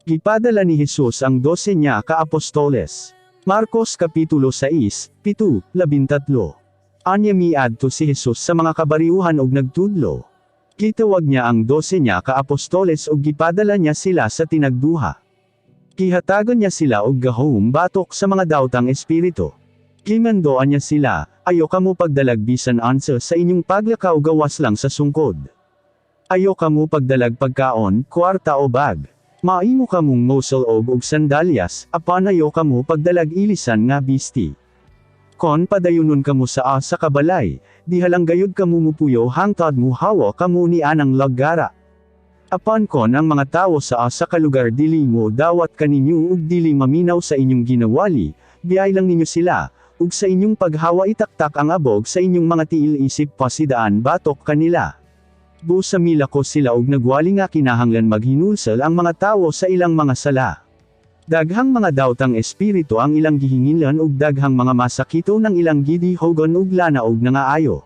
Gipadala ni Jesus ang 12 niya ka apostoles. Marcos Kapitulo 6, 7, 13. Anya miadto si Jesus sa mga kabariuhan og nagtudlo. Gitawag niya ang 12 niya ka apostoles ug gipadala niya sila sa tinagduha. Gihatagan niya sila og gahom batok sa mga dawtang espiritu. Gimandoan niya sila, "Ayo kamo pagdalag bisan unsa sa inyong paglakaw gawas lang sa sungkod. Ayo kamo pagdalag pagkaon, kwarta o bag. Mahimo kamong mosal-ob og sandalyas, apan ayo kamo pagdalag ilisan nga bisti. Kon padayunon kamo sa asa ka balay, diha lang gayud kamo mupuyo hangtod muhawa kamo ni anang lagara. Apan kon ang mga tawo sa asa ka lugar dili mo dawat kaninyo ug dili maminaw sa inyong ginawali, biyai lang ninyo sila, ug sa inyong paghawa itaktak ang abog sa inyong mga tiil isip pasidaan batok kanila." Busa milako sila og nagwali nga kinahanglan maghinulsol ang mga tawo sa ilang mga sala. Daghang mga dawtang espiritu ang ilang gihinginlan ug daghang mga masakito ng ilang gidihogon ug lana og nangaayo.